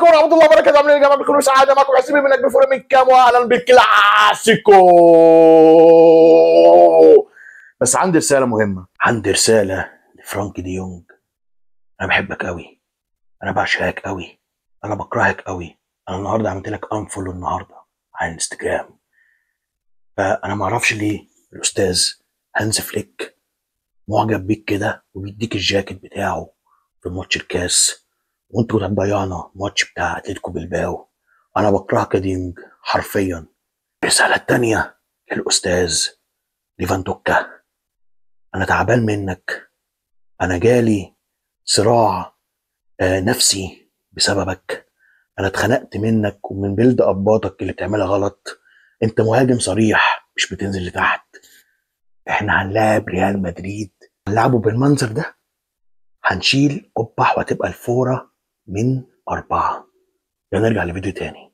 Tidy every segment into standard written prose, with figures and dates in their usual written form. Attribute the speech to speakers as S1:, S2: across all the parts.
S1: عليكم ورحمة الله وبركاته. عاملين ايه يا جماعة؟ بخير وسعادة. معكم حسين من نجم فورة من كام، واهلا بالكلاسيكو. بس عندي رسالة مهمة، عندي رسالة لفرانك دي يونج. انا بحبك قوي، انا بعشقك قوي، انا بكرهك قوي. انا النهارده عملت لك unfollow النهارده على الانستجرام. فانا ما اعرفش ليه الاستاذ هانز فليك معجب بيك كده وبيديك الجاكيت بتاعه في ماتش الكاس، وانتوا كنتوا هتضيعنا ماتش بتاع اتلتيكو بلباو. انا بكرهك يا ديونج حرفيا. الرسالة الثانية للاستاذ ليفاندوكا، انا تعبان منك، انا جالي صراع نفسي بسببك، انا اتخنقت منك ومن build up اتك اللي بتعملها غلط. انت مهاجم صريح مش بتنزل لتحت. احنا هنلاعب ريال مدريد، هنلعبه بالمنظر ده، هنشيل قبح وهتبقى الفوره من 4. يلا نرجع لفيديو تاني.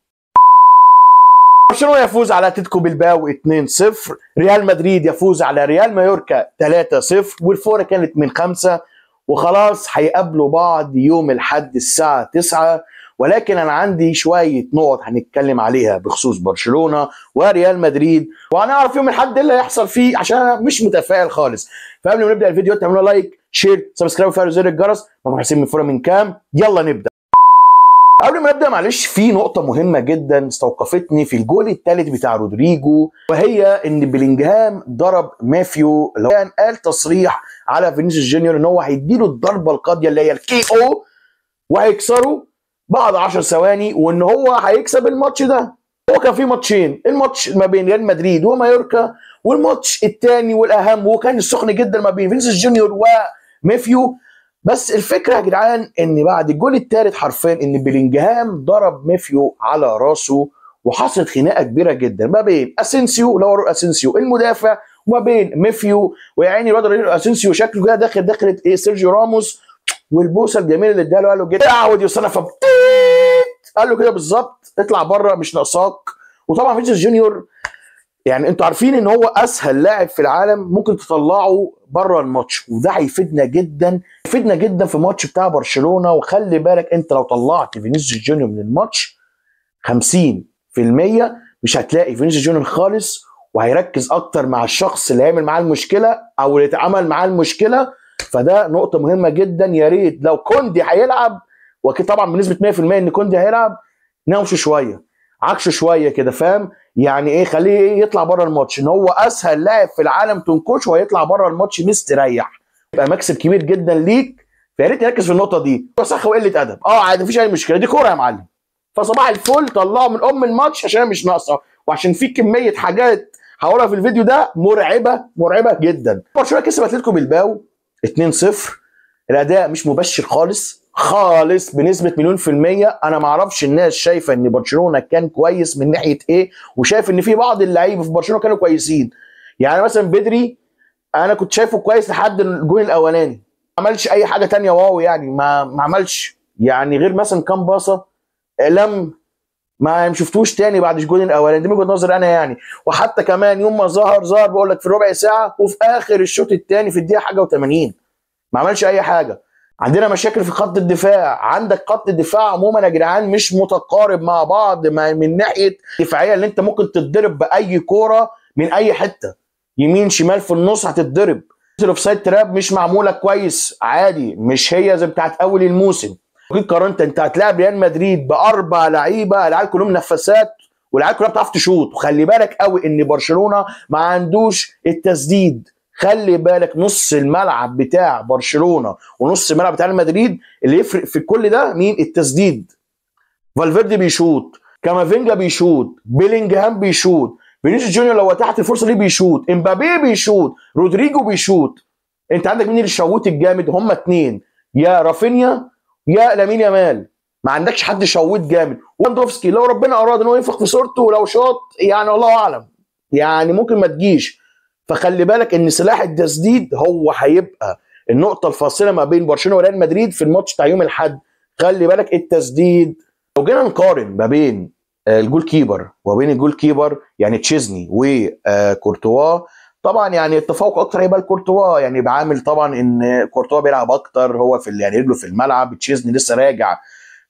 S1: برشلونة يفوز على اتلتيكو بلباو 2-0، ريال مدريد يفوز على ريال مايوركا 3-0، والفوره كانت من 5، وخلاص هيقابلوا بعض يوم الاحد الساعة 9. ولكن انا عندي شوية نقط هنتكلم عليها بخصوص برشلونة وريال مدريد، وهنعرف يوم الاحد ايه اللي هيحصل فيه، عشان انا مش متفائل خالص. فقبل ما نبدا الفيديو تعملوا like، share، subscribe، وفعلوا زر الجرس. معكم حسين من فورة من كام. يلا نبدا. قبل ما نبدا معلش في نقطة مهمة جدا استوقفتني في الجول الثالث بتاع رودريجو، وهي ان بلينجهام ضرب ماثيو، اللي كان قال تصريح على فينيسيوس جونيور ان هو هيديله الضربة القاضية اللي هي ال KO وهيكسره بعد 10 ثواني، وان هو هيكسب الماتش ده. هو كان في ماتشين، الماتش ما بين ريال مدريد ومايوركا، والماتش الثاني والاهم وكان السخن جدا ما بين فينيسيوس جونيور وماثيو. بس الفكرة يا جدعان ان بعد الجول الثالث حرفيا ان بلينجهام ضرب ماثيو على راسه، وحصلت خناقه كبيرة جدا ما بين اسينسيو اللي هو اسينسيو المدافع وما بين ماثيو. ويا عيني الواد اسينسيو شكله كده داخل دخلت ايه سيرجيو راموس، والبوسه الجميلة اللي اداها له قال له كده اعود يوصلنا، قال له كده بالظبط اطلع بره مش ناقصاك. وطبعا فينيسيوس جونيور يعني انتوا عارفين ان هو اسهل لاعب في العالم ممكن تطلعه بره الماتش، وده هيفيدنا جدا، يفيدنا جدا في ماتش بتاع برشلونة. وخلي بالك انت لو طلعت فينيسيوس جونيور من الماتش 50% مش هتلاقي فينيسيوس جونيور خالص، وهيركز اكتر مع الشخص اللي هيعمل معاه المشكلة او اللي اتعمل معاه المشكلة. فده نقطة مهمة جدا. يا ريت لو كوندي هيلعب، واكيد طبعا بنسبة 100% ان كوندي هيلعب، نوشه شوية، عكشه شوية كده، فاهم يعني ايه؟ خليه إيه يطلع بره الماتش، ان هو اسهل لاعب في العالم تنكشه وهيطلع بره الماتش مستريح، يبقى مكسب كبير جدا ليك. فيا ريت نركز في النقطة دي. وسخة وقلة ادب، عادي مفيش اي مشكلة، دي كورة يا معلم. فصباح الفل طلعه من ام الماتش عشان مش ناقصه، وعشان في كمية حاجات هقولها في الفيديو ده مرعبة مرعبة جدا. برشلونة كسب اتلتيكو بلباو 2-0. الاداء مش مبشر خالص خالص بنسبة 1,000,000%. انا ما اعرفش الناس شايفه ان برشلونة كان كويس من ناحية ايه، وشايف ان في بعض اللعيبة في برشلونة كانوا كويسين. يعني مثلا بدري انا كنت شايفه كويس لحد الجول الاولاني، ما عملش اي حاجة ثانية wow، يعني ما عملش يعني غير مثلا كام باصة لم ما شفتوش تاني بعد الجول الاولاني، دي من وجهه نظري انا يعني. وحتى كمان يوم ما ظهر بقول لك في ربع ساعة، وفي اخر الشوط الثاني في الدقيقة حاجة و80 ما عملش اي حاجة. عندنا مشاكل في خط الدفاع، عندك خط الدفاع عموما يا جدعان مش متقارب مع بعض من ناحية دفاعية، اللي انت ممكن تتضرب باي كورة من اي حتة، يمين شمال في النص هتتضرب. ال offside trap مش معمولة كويس، عادي مش هي زي بتاعت اول الموسم. قارنت انت هتلاعب ريال مدريد باربع لعيبة، العيال كلهم نفسات والعيال كلها بتعرف تشوط. وخلي بالك قوي ان برشلونة ما عندوش التسديد، خلي بالك نص الملعب بتاع برشلونة ونص الملعب بتاع ريال مدريد اللي يفرق في كل ده مين؟ التسديد. فالفيردي بيشوط، كامافينجا بيشوط، بيلينجهام بيشوط، فينيسيوس جونيور لو اتاحت الفرصة ليه بيشوط، امبابي بيشوط، رودريجو بيشوط. انت عندك مين اللي شوط الجامد؟ هما اتنين، يا رافينيا يا لامين يامال. ما عندكش حد شويت جامد. ليفاندوفسكي لو ربنا اراد ان هو ينفخ في صورته ولو شاط يعني الله اعلم، يعني ممكن ما تجيش. فخلي بالك ان سلاح التسديد هو هيبقى النقطة الفاصلة ما بين برشلونة وريال مدريد في الماتش بتاع يوم الاحد. خلي بالك التسديد. لو جينا نقارن ما بين ال goalkeeper وبين ال goalkeeper يعني تشيزني وكورتوا، طبعا يعني التفوق اكتر هيبقى لكورتوا، يعني بعامل طبعا ان كورتوا بيلعب اكتر، هو في يعني رجله في الملعب، تشيزني لسه راجع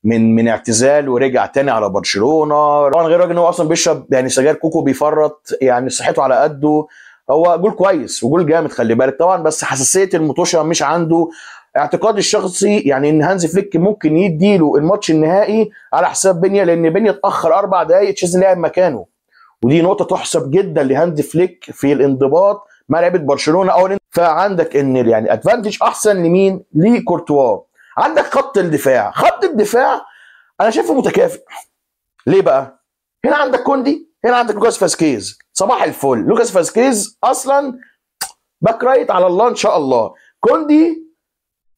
S1: من اعتزال ورجع تاني على برشلونة. طبعا غير ان هو اصلا بيشرب يعني سجاير كوكو، بيفرط يعني صحته على قده. هو جول كويس وجول جامد خلي بالك طبعا، بس حساسية المطوشه مش عنده. اعتقادي الشخصي يعني ان هانز فليك ممكن يديله الماتش النهائي على حساب بينيا، لان بينيا اتاخر 4 دقائق تشيزني لعب مكانه، ودي نقطة تحسب جدا لهانز فليك في الانضباط مع لعيبة برشلونة. او فعندك ان يعني advantage احسن لمين؟ لكورتوا. عندك خط الدفاع، خط الدفاع انا شايفه متكافئ. ليه بقى؟ هنا عندك كوندي، هنا عندك لوكاس فاسكيز، صباح الفل. لوكاس فاسكيز اصلا back right على الله ان شاء الله. كوندي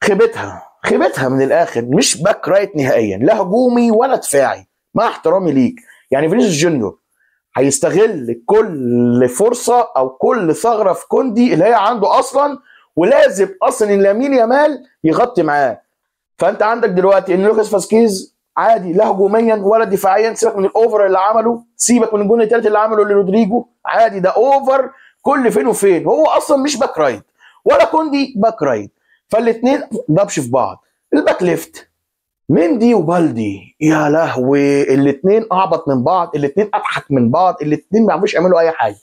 S1: خيبتها خيبتها من الاخر، مش back right نهائيا، لا هجومي ولا دفاعي مع احترامي ليك. يعني فينيسيوس جونيور هيستغل كل فرصة او كل ثغره في كوندي اللي هي عنده اصلا، ولازم اصلا ان لامين يامال يغطي معاه. فانت عندك دلوقتي ان لوكاس فاسكيز عادي لا هجوميا ولا دفاعيا، سيبك من ال over اللي عمله، سيبك من الجون الثالث اللي عمله لرودريجو، عادي ده over كل فين وفين، هو اصلا مش back right ولا كوندي back right، فالاثنين دبش في بعض. ال back left مندي وبالدي، يا لهوي الاثنين اعبط من بعض، الاثنين اضحك من بعض، الاثنين ما يعرفوش يعملوا اي حاجة.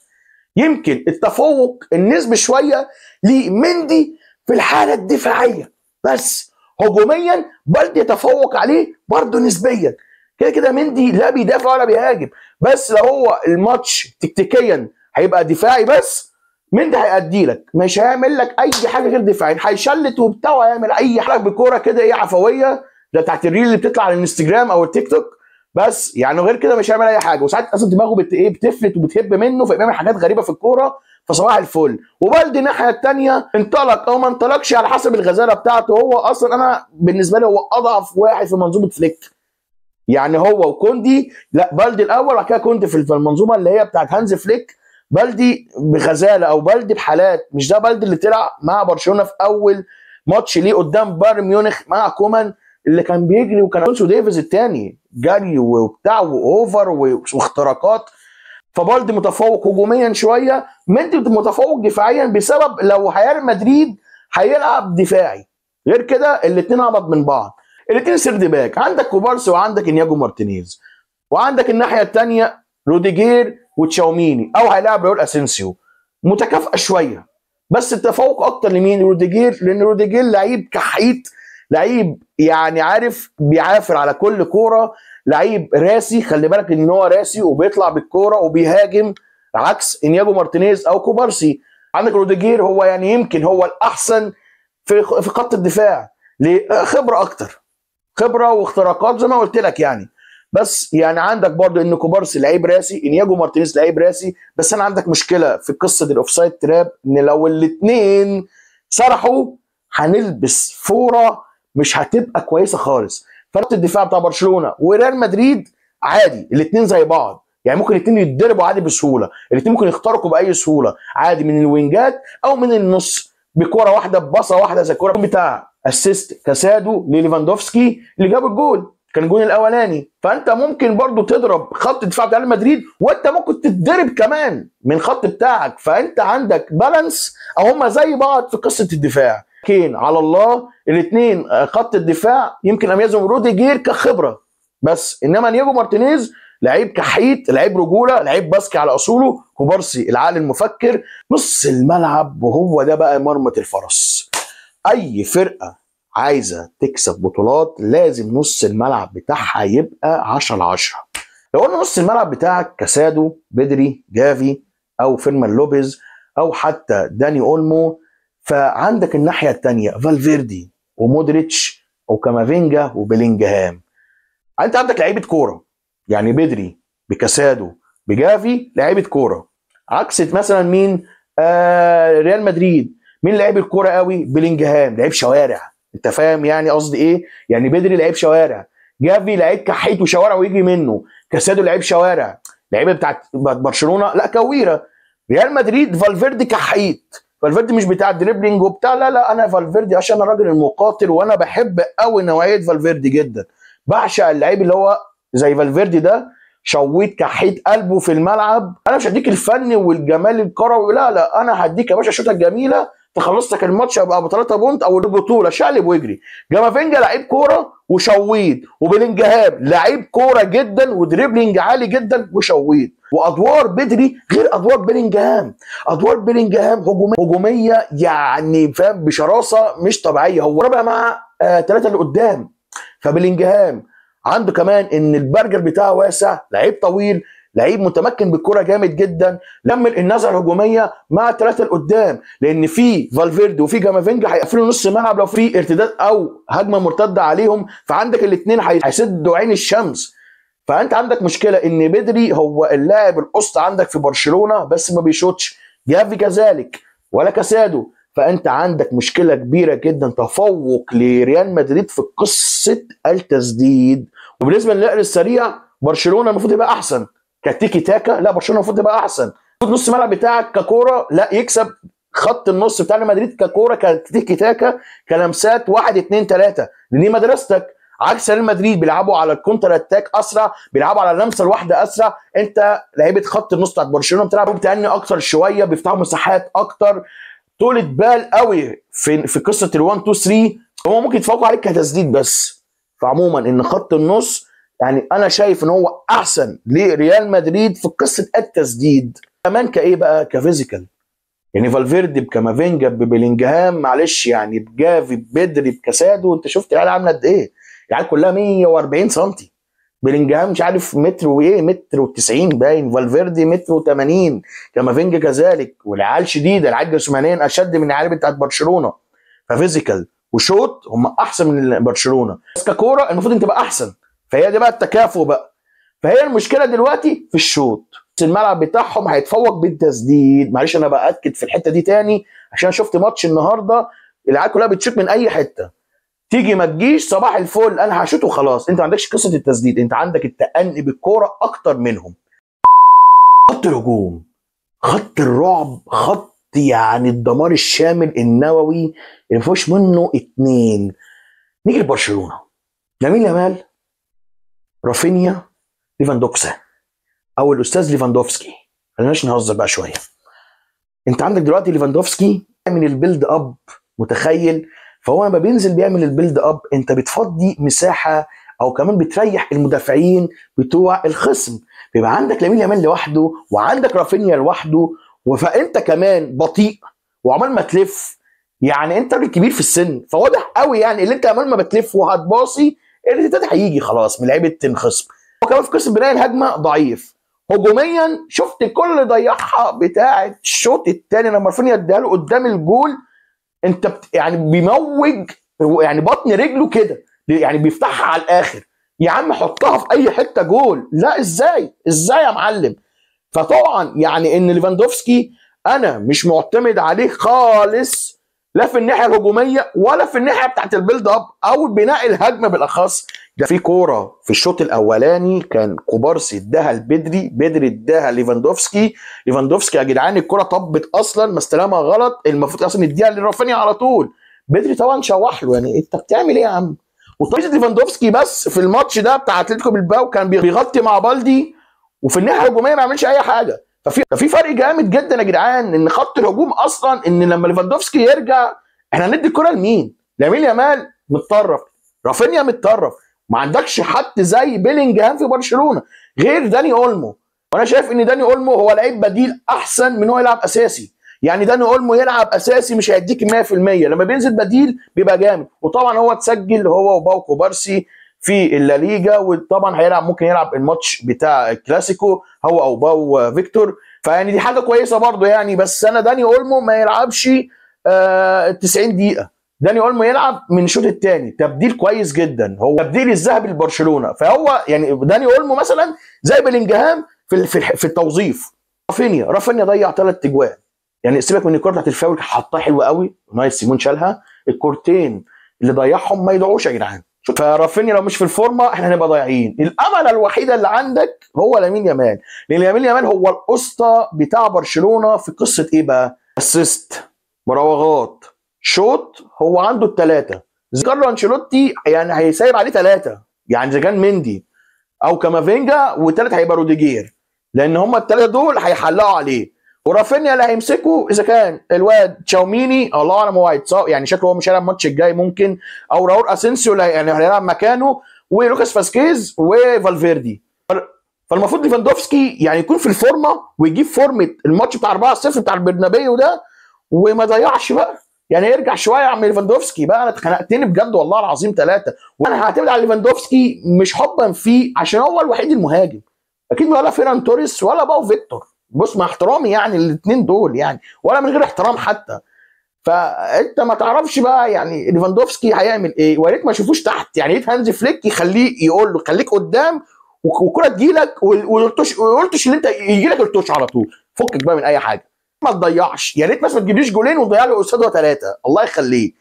S1: يمكن التفوق النسبي شوية لمندي في الحالة الدفاعية، بس هجوميا بالدي يتفوق عليه برضه نسبيا. كده كده مندي لا بيدافع ولا بيهاجم، بس لو هو الماتش تكتيكيا هيبقى دفاعي بس، مندي هيأدي لك، مش هيعمل لك اي حاجة غير دفاعي، هيشلت وبتاع وهيعمل اي حاجة بكوره كده ايه عفوية، ده تحت ال reel اللي بتطلع على الانستجرام او التيك توك بس، يعني غير كده مش هيعمل اي حاجة. وساعات اصلا دماغه بتفلت وبتهب منه، فبيعمل حاجات غريبة في الكورة. فصباح الفل. وبالدي الناحية الثانية انطلق او ما انطلقش على حسب الغزالة بتاعته. هو اصلا انا بالنسبة لي هو اضعف واحد في منظومة فليك، يعني هو وكوندي، لا بالدي الاول وبعد كده كوندي في المنظومة اللي هي بتاعت هانز فليك. بالدي بغزاله او بالدي بحالات، مش ده بالدي اللي طلع مع برشلونة في اول ماتش ليه قدام بايرن ميونخ مع كومان، اللي كان بيجري وكان الونسو ديفيز الثاني جري وبتاع و over واختراقات. فبالدي متفوق هجوميا شوية، مندي متفوق دفاعيا بسبب لو ريال مدريد هيلعب دفاعي، غير كده الاثنين اعبط من بعض. الاثنين third back، عندك كوبارسي وعندك انياجو مارتينيز، وعندك الناحية الثانية روديجير وتشاوميني، او هيلاعب راول اسينسيو. متكافئة شوية، بس التفوق اكتر لمين؟ روديجير، لان روديجير لعيب كحيت، لعيب يعني عارف بيعافر على كل كورة، لعيب راسي، خلي بالك ان هو راسي وبيطلع بالكورة وبيهاجم، عكس انياجو مارتينيز او كوبارسي. عندك روديجير هو يعني يمكن هو الاحسن في خط الدفاع، لخبره اكتر، خبره واختراقات زي ما قلت لك يعني. بس يعني عندك برضو ان كوبارسي لعيب راسي، انياجو مارتينيز لعيب راسي، بس انا عندك مشكلة في قصة ال offside trap، ان لو الاثنين سرحوا هنلبس فورة مش هتبقى كويسة خالص. فخط الدفاع بتاع برشلونة وريال مدريد عادي الاثنين زي بعض، يعني ممكن الاثنين يتضربوا عادي بسهولة، الاثنين ممكن يخترقوا باي سهولة عادي من الوينجات او من النص بكوره واحدة بباصه واحدة، زي الكورة بتاع assist كاسادو لليفاندوفسكي اللي جاب الجول، كان الجول الاولاني. فانت ممكن برضو تضرب خط الدفاع بتاع ريال مدريد، وانت ممكن تتضرب كمان من خط بتاعك، فانت عندك balance او هما زي بعض في قصة الدفاع. كين على الله الاثنين خط الدفاع يمكن اميزهم روديجير كخبرة بس، انما نياجو مارتينيز لعيب كحيت، لعيب رجوله، لعيب باسكي على اصوله، كوبارسي العقل المفكر. نص الملعب وهو ده بقى مرمى الفرس. اي فرقه عايزه تكسب بطولات لازم نص الملعب بتاعها يبقى 10/10. لو قلنا نص الملعب بتاعك كاسادو، بدري، جافي، او فيرمان لوبيز، او حتى داني اولمو، فعندك الناحية الثانية فالفيردي ومودريتش وكامافينجا وبيلينجهام. انت عندك لعيبة كورة، يعني بدري بكاسادو بجافي لعيبة كورة، عكس مثلا مين؟ ريال مدريد مين لعيب الكورة قوي؟ بيلينجهام لعيب شوارع، انت فاهم يعني قصدي ايه؟ يعني بدري لعيب شوارع، جافي لعيب كحيت وشوارع ويجي منه، كاسادو لعيب شوارع، لعيبة بتاعت برشلونة لا كويره. ريال مدريد فالفيردي كحيت، فالفيردي مش بتاع dribbling وبتاع، لا لا انا فالفيردي عشان انا راجل المقاتل، وانا بحب قوي نوعية فالفيردي جدا، بعشق اللعيب اللي هو زي فالفيردي ده، شويت كحيت قلبه في الملعب. انا مش هديك الفن والجمال الكروي، لا لا انا هديك يا باشا الشوطه الجميلة تخلص لك الماتش ابقى ب 3 point او البطولة، شقلب واجري. كامافينجا لعيب كورة وشويط، وبلينجهام لعيب كورة جدا و dribbling عالي جدا وشويط. وادوار بدري غير ادوار بلينجهام، ادوار بلينجهام هجومية يعني فاهم بشراسة مش طبيعية، هو رابع مع 3 اللي قدام. فبلينجهام عنده كمان ان البرجر بتاعه واسع، لعيب طويل، لعيب متمكن بالكرة جامد جدا، لم النزعة الهجومية مع 3 لقدام، لان في فالفيردي وفي كامافينجا هيقفلوا نص الملعب لو في ارتداد او هجمة مرتدة عليهم، فعندك الاثنين هيسدوا عين الشمس. فانت عندك مشكلة ان بدري هو اللاعب القسط عندك في برشلونة بس ما بيشوتش، جافي كذلك ولا كاسادو، فانت عندك مشكلة كبيرة جدا، تفوق لريال مدريد في قصة التسديد. وبالنسبة للنقل السريع برشلونة المفروض يبقى احسن كتيكي تاكا، لا برشلونة المفروض يبقى احسن. نص الملعب بتاعك ككوره لا يكسب خط النص بتاع ريال مدريد ككوره كتيكي تاكا كلمسات 1 2 3، لان دي مدرستك. عكس ريال مدريد بيلعبوا على ال counter attack اسرع، بيلعبوا على اللمسة الواحدة اسرع. انت لعيبة خط النص بتاعت برشلونة بتلعب بتأني اكتر شوية، بيفتحوا مساحات اكتر، طولة بال قوي في قصة ال 1 2 3، هو ممكن يتفوقوا عليك كتسديد بس. فعموما ان خط النص يعني انا شايف ان هو احسن لريال مدريد في قصة التسديد. كمان كايه بقى ك physical، يعني فالفيردي بكامافينجا ببلينجهام معلش يعني بجافي ببدري بكاسادو، انت شفت العيال عامله قد ايه؟ العيال كلها 140 سم، بلينجهام مش عارف متر وايه، متر و90 باين، فالفيردي متر و80، كامافينجا كذلك، والعيال شديدة، العيال جسمانيا اشد من العيال بتاعت برشلونة. ف physical وشوط هم احسن من برشلونة، بس ككوره المفروض انت تبقى احسن. فهي دي بقى التكافؤ بقى. فهي المشكلة دلوقتي في الشوط، الملعب بتاعهم هيتفوق بالتسديد. معلش انا باكد في الحتة دي تاني عشان شفت ماتش النهارده العيال كلها بتشوط من اي حتة، تيجي ما تجيش صباح الفل انا هشوط وخلاص. انت ما عندكش قصة التسديد، انت عندك التأني بالكورة اكتر منهم. خط الهجوم، خط الرعب، خط يعني الدمار الشامل النووي اللي ما فيهوش منه اتنين. نيجي لبرشلونة، لامين يامال، رافينيا، ليفاندوكسا او الاستاذ ليفاندوفسكي. خليناش نهزر بقى شوية. انت عندك دلوقتي ليفاندوفسكي من ال build up، متخيل؟ فهو لما بينزل بيعمل ال build up، انت بتفضي مساحة او كمان بتريح المدافعين بتوع الخصم. بيبقى عندك لامين يامال لوحده وعندك رافينيا لوحده، فانت كمان بطيء وعمال ما تلف، يعني انت راجل كبير في السن، فواضح قوي يعني اللي انت عمال ما بتلف وهتباصي الارتداد هيجي خلاص من لعيبة الخصم. وكمان في قسم بناء الهجمة ضعيف هجوميا، شفت كل ضيعها بتاعه الشوط الثاني لما رافينيا اداها له قدام الجول، انت يعني بيموج يعني بطن رجله كده، يعني بيفتحها على الاخر. يا عم حطها في اي حتة جول، لا ازاي ازاي يا معلم؟ فطبعا يعني ان ليفاندوفسكي انا مش معتمد عليه خالص، لا في الناحية الهجومية ولا في الناحية بتاعت ال build up او بناء الهجمة بالاخص. ده في كورة في الشوط الاولاني كان كوبارسي اداها لبدري، بدري اداها ليفاندوفسكي، ليفاندوفسكي يا جدعان الكورة طبت اصلا، ما استلمها غلط، المفروض اصلا يديها لرافينيا على طول. بدري طبعا شوح له، يعني انت بتعمل ايه يا عم؟ وطريقه ليفاندوفسكي بس في الماتش ده بتاع اتلتيكو بالباو كان بيغطي مع بالدي، وفي الناحية الهجومية ما عملش اي حاجة. ففي فرق جامد جدا يا جدعان ان خط الهجوم اصلا ان لما ليفاندوفسكي يرجع احنا هندي الكره لمين؟ لامين يامال متطرف، رافينيا متطرف، ما عندكش حد زي بيلينجهام في برشلونة غير داني اولمو. وانا شايف ان داني اولمو هو لعيب بديل احسن من هو يلعب اساسي، يعني داني اولمو يلعب اساسي مش هيديك 100%، لما بينزل بديل بيبقى جامد. وطبعا هو اتسجل هو وباو كوبارسي في الليجا، وطبعا هيلعب ممكن يلعب الماتش بتاع الكلاسيكو هو او باو فيكتور، فيعني دي حاجة كويسة برضو يعني. بس انا داني اولمو ما يلعبش 90 دقيقة، داني اولمو يلعب من الشوط الثاني، تبديل كويس جدا، هو تبديل الذهبي لبرشلونة. فهو يعني داني اولمو مثلا زي بلينجهام في التوظيف. رافينيا ضيع 3 اجوان، يعني سيبك من الكره بتاعت الفاول حطها حلوة قوي، نايس سيمون شالها، الكورتين اللي ضيعهم ما يضيعوش يا جدعان. فرافينيا لو مش في الفورمة احنا هنبقى ضايعين. الامل الوحيدة اللي عندك هو لامين يامال، لان لامين يامال هو الاسطى بتاع برشلونة في قصة ايه بقى؟ assist، مراوغات، شوط، هو عنده الثلاثة. كارلو انشيلوتي يعني هيسيب عليه 3، يعني اذا كان مندي او كامافينجا والثالث هيبقى روديجير، لان هم الثلاثة دول هيحلقوا عليه. ورافينيا اللي هيمسكه اذا كان الواد تشاوميني الله اعلم هو هيتصاب، يعني شكله هو مش هيلعب الماتش الجاي ممكن، او راؤول اسينسيو اللي يعني هيلعب مكانه، ولوكاس فاسكيز وفالفيردي. فالمفروض ليفاندوفسكي يعني يكون في الفورمة ويجيب فورمه الماتش بتاع 4-0 بتاع البرنابيو ده وما ضيعش بقى، يعني يرجع شوية يا عم ليفاندوفسكي بقى. انا اتخنقتني بجد والله العظيم 3، وانا هعتمد على ليفاندوفسكي مش حبا فيه عشان هو الوحيد المهاجم، اكيد ولا فيران توريس ولا باو فيكتور، بص مع احترامي يعني الاثنين دول يعني، ولا من غير احترام حتى. فانت ما تعرفش بقى يعني ليفاندوفسكي هيعمل ايه، ويا ريت ما اشوفوش تحت، يعني ريت هانز فليك يخليه يقول له خليك قدام وكرة تجيلك والتش اللي انت يجي لك التوش على طول، فكك بقى من اي حاجة، ما تضيعش، يا ريت بس ما تجيبليش جولين وتضيع لي قصاده 3، الله يخليه.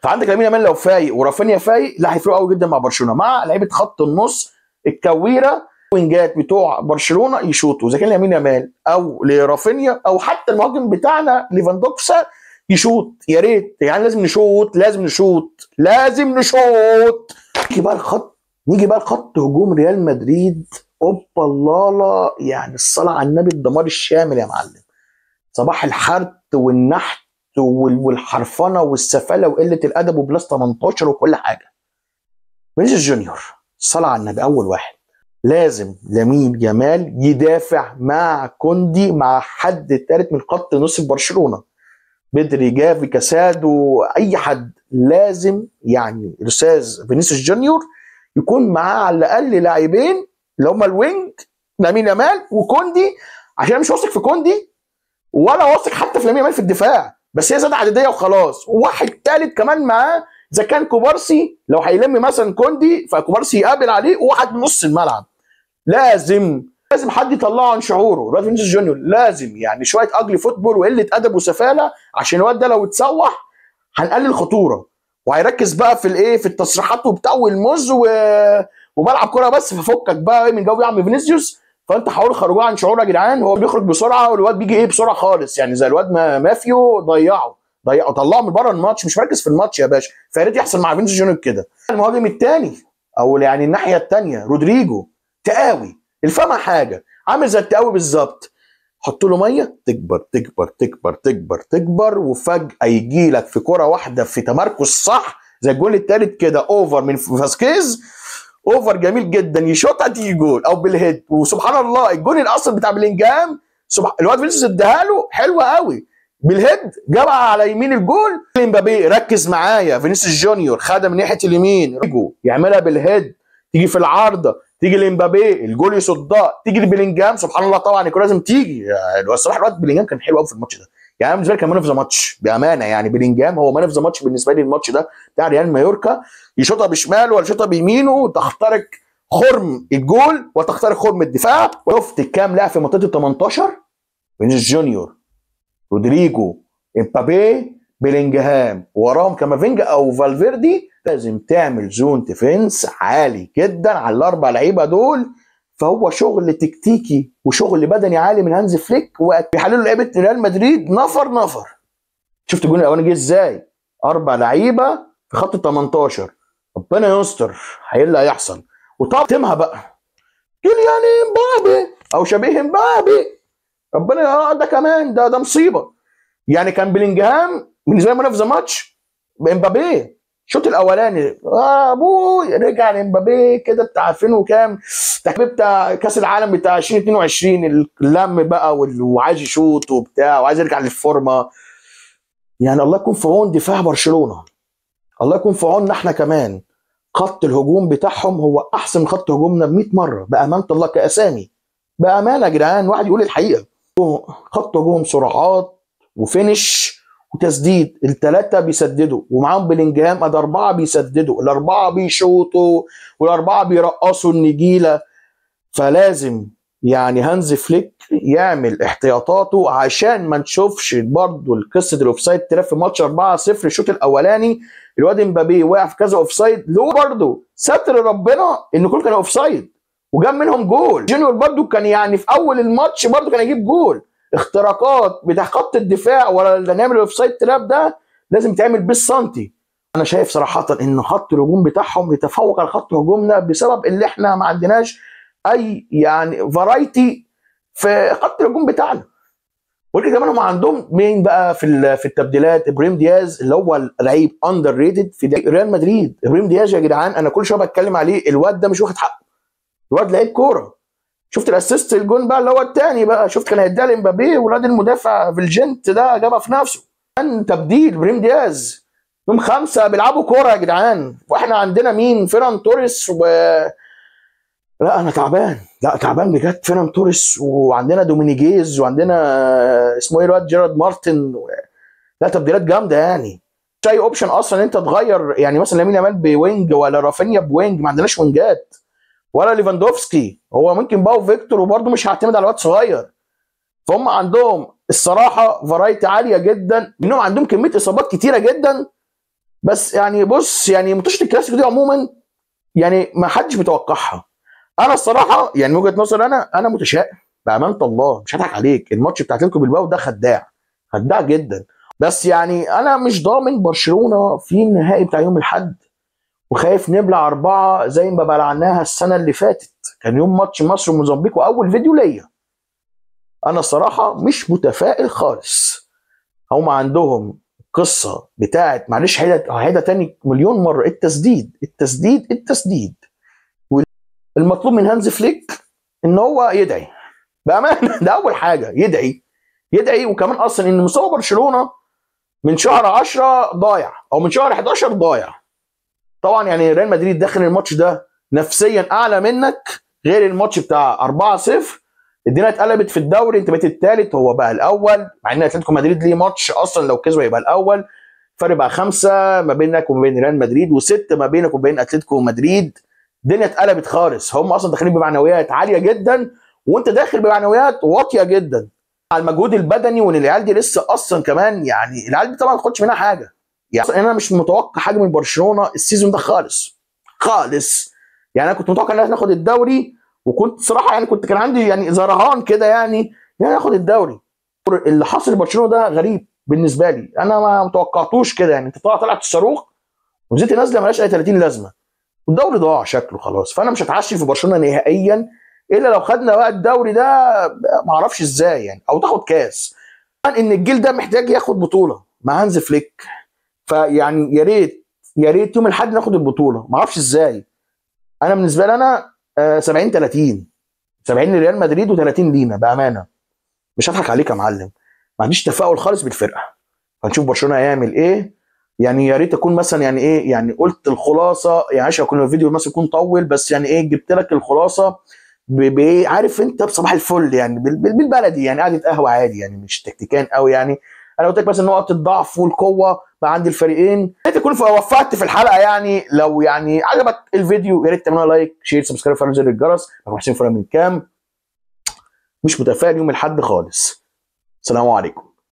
S1: فعندك لامين يامال لو فايق ورافينيا فايق لا هيفرقوا قوي جدا مع برشلونة، مع لعيبة خط النص الكويره وينجات بتوع برشلونة يشوطوا، اذا كان لامين يامال او لرافينيا او حتى المهاجم بتاعنا ليفاندوفسكي يشوط، يا ريت يعني لازم نشوط لازم نشوط لازم نشوط. نيجي بقى لخط هجوم ريال مدريد. اوبا الله، يعني الصلاة على النبي، الدمار الشامل يا معلم. صباح الحرت والنحت والحرفنه والسفاله وقلة الادب و plus 18 وكل حاجة. فينيسيوس جونيور الصلاة على النبي اول واحد، لازم لامين يامال يدافع مع كوندي مع حد ثالث من خط نص برشلونة، بدري جافي كاسادو اي حد، لازم يعني الاستاذ فينيسيوس جونيور يكون معاه على الاقل لاعبين اللي هم ال wing لامين يامال وكوندي، عشان مش واثق في كوندي ولا واثق حتى في لامين يامال في الدفاع، بس هي زاد عددية وخلاص. وواحد ثالث كمان معاه اذا كان كوبارسي لو هيلم مثلا كوندي فكوبارسي يقابل عليه، وواحد من نص الملعب. لازم حد يطلعه عن شعوره، الواد فينيسيوس جونيور لازم يعني شوية ugly football وقلة ادب وسفاله، عشان الواد ده لو اتسوح هنقلل خطورة، وهيركز بقى في الايه في التصريحات وبتاع والمز وبلعب كورة بس، ففكك بقى من جو يا عم فينيسيوس. فانت حاولوا خرجوه عن شعوره يا جدعان، هو بيخرج بسرعة والواد بيجي ايه بسرعة خالص، يعني زي الواد مافيو ضيعه طلعه من بره الماتش، مش مركز في الماتش يا باشا. فيا ريت يحصل مع فينيسيوس جونيور كده. المهاجم الثاني او يعني الناحية الثانية رودريجو تقاوي، الفما حاجة عامل زي التقاوي بالظبط، حط له مية تكبر تكبر تكبر تكبر تكبر، وفجاة يجي لك في كره واحدة في تمركز صح زي الجول الثالث كده، over من فاسكيز، over جميل جدا، يشوطها تيجي جول او بال head. وسبحان الله الجول الاصل بتاع بلينجهام الواد فينيسيوس اداها له حلوة قوي بال head، جابها على يمين الجول. امبابي ركز معايا، فينيسيوس جونيور خدها من ناحية اليمين، رودريجو يعملها بال head، تيجي في العارضة، تيجي لامبابي الجول يصدها، تيجي لبلينجهام. سبحان الله طبعا الكورة لازم تيجي. الصراحة الواد بلينجهام كان حلو قوي في الماتش ده، يعني بالنسبة لي كان man of the match بامانه، يعني بلينجهام هو man of the match بالنسبة لي الماتش ده بتاع ريال مايوركا. يشوطها بشماله ولا يشوطها بيمينه، تخترق خرم الجول وتخترق خرم الدفاع. شفت كام لاعب في منطقة ال 18؟ فينيسيوس جونيور، رودريجو، امبابي، بلينجهام، وراهم كامافينجا او فالفيردي. لازم تعمل zone defense عالي جدا على الاربع لعيبة دول، فهو شغل تكتيكي وشغل بدني عالي من هانز فليك، وبيحللوا لعيبة ريال مدريد نفر نفر. شفت الجون الاولاني جه ازاي؟ اربع لعيبة في خط ال 18، ربنا يستر ايه اللي هيحصل. وطبعا تمها بقى كيليان امبابي او شبيه امبابي، ربنا ده كمان ده مصيبة. يعني كان بلينجهام بالنسبة لي man of the match، امبابي الشوط الاولاني ابوي رجع لامبابي كده بتاع 2000 وكام، بتاع كاس العالم بتاع 2022، اللم بقى وعايز يشوط وبتاع وعايز يرجع للفورمه. يعني الله يكون في عون دفاع برشلونة، الله يكون في عوننا احنا كمان. خط الهجوم بتاعهم هو احسن من خط هجومنا ب 100 مرة بامانه الله، كاسامي بامانه يا جدعان، واحد يقول الحقيقة. خط هجوم سرعات و finish وتسديد، الثلاثة بيسددوا، ومعاهم بلينجهام ادي اربعة بيسددوا، الاربعة بيشوطوا والاربعة بيرقصوا النجيله. فلازم يعني هانز فليك يعمل احتياطاته عشان ما نشوفش برضه قصة ال offside trap في ماتش 4-0 الشوط الاولاني، الواد امبابي وقع في كذا offside، له برضه ستر ربنا ان كله كان offside وجاب منهم جول. جونيور برضه كان يعني في اول الماتش برضه كان يجيب جول. اختراقات بتاع خط الدفاع ولا نعمل ال offside trap ده لازم تعمل بالسنتي. انا شايف صراحة ان خط الهجوم بتاعهم يتفوق على خط هجومنا بسبب اللي احنا ما عندناش اي يعني variety في خط الهجوم بتاعنا. ولكن كمان هم عندهم مين بقى في التبديلات؟ ابراهيم دياز اللي هو لعيب underrated في ريال مدريد. ابراهيم دياز يا جدعان انا كل شوية بتكلم عليه، الواد ده مش واخد حقه، الواد لعيب كورة. شفت ال assist الجون بقى اللي هو الثاني بقى، شفت كان هيديها لامبابي ولاد المدافع فيلجنت ده جابها في نفسه. كان تبديل ابراهيم دياز، يوم 5 بيلعبوا كورة يا جدعان، واحنا عندنا مين؟ فيران توريس و لا انا تعبان، لا تعبان بجد. فيران توريس وعندنا دومينيجيز وعندنا اسمه ايه الواد جيرارد مارتن لا تبديلات جامدة يعني. مش اي option اصلا انت تغير، يعني مثلا لامين يامال ب wing ولا رافينيا ب wing، ما عندناش وينجات، ولا ليفاندوفسكي، هو ممكن باو فيكتور وبرده مش هعتمد على واد صغير. فهم عندهم الصراحة variety عالية جدا، منهم عندهم كمية اصابات كتيرة جدا. بس يعني بص، يعني ماتشات الكلاسيكو دي عموما يعني ما حدش بيتوقعها. انا الصراحة يعني من وجهه نظري انا متشائم بامانه الله، مش هضحك عليك. الماتش بتاع اتلتيكو بالباو ده خداع، خداع جدا. بس يعني انا مش ضامن برشلونة في النهائي بتاع يوم الاحد، وخايف نبلع 4 زي ما بلعناها السنة اللي فاتت، كان يوم ماتش مصر وموزمبيق واول فيديو ليا. انا الصراحة مش متفائل خالص. هم عندهم قصة بتاعت معلش هيدا تاني مليون مرة، التسديد التسديد التسديد. المطلوب من هانز فليك ان هو يدعي بامانه، ده اول حاجة، يدعي يدعي. وكمان اصلا ان مستوى برشلونة من شهر 10 ضايع او من شهر 11 ضايع. طبعا يعني ريال مدريد داخل الماتش ده نفسيا اعلى منك، غير الماتش بتاع 4-0 الدنيا اتقلبت في الدوري، انت بقيت الثالث هو بقى الاول، مع ان اتلتيكو مدريد ليه ماتش اصلا لو كسب يبقى الاول. فرق بقى 5 ما بينك وما بين ريال مدريد، و6 ما بينك وبين اتلتيكو مدريد. الدنيا اتقلبت خالص، هم اصلا داخلين بمعنويات عالية جدا وانت داخل بمعنويات واطية جدا. على المجهود البدني، وان العيال دي لسه اصلا كمان يعني العيال دي طبعا ما تاخدش منها حاجة. يعني انا مش متوقع حاجة من برشلونة ال season ده خالص خالص. يعني انا كنت متوقع ان احنا ناخد الدوري، وكنت صراحة يعني كان عندي يعني زرهان كده يعني ناخد الدوري. اللي حصل لبرشلونة ده غريب بالنسبة لي، انا ما متوقعتوش كده. يعني انت طلعت الصاروخ ونزلت نازله مالهاش اي 30 لازمه، والدوري ضاع شكله خلاص. فانا مش هتعشم في برشلونة نهائيا الا لو خدنا بقى الدوري ده، ما اعرفش ازاي يعني، او تاخد كاس. ان الجيل ده محتاج ياخد بطوله مع هانز فليك، فيعني يا ريت يا ريت يوم الاحد ناخد البطولة، ما اعرفش ازاي. انا بالنسبة لي انا 70-30، 70 لريال مدريد و30 لينا بامانه. مش هضحك عليك يا معلم، ما عنديش تفاؤل خالص بالفرقة. هنشوف برشلونة هيعمل ايه. يعني يا ريت اكون مثلا يعني ايه، يعني قلت الخلاصة، يعني عشان يكون الفيديو مثلا يكون طول، بس يعني ايه جبت لك الخلاصة بايه، عارف انت، بصباح الفل يعني، بالبلدي يعني، قعدة قهوة عادي يعني، مش تكتيكان قوي يعني. انا قلت لك مثلا نقط الضعف والقوه بقى عند الفريقين. يا ريت تكون وفقت في الحلقة يعني. لو يعني عجبك الفيديو يا ريت تعملوا like share subscribe وفعلوا زر الجرس. معاكم حسين فرا من كام. مش متفائل يوم الاحد خالص. السلام عليكم.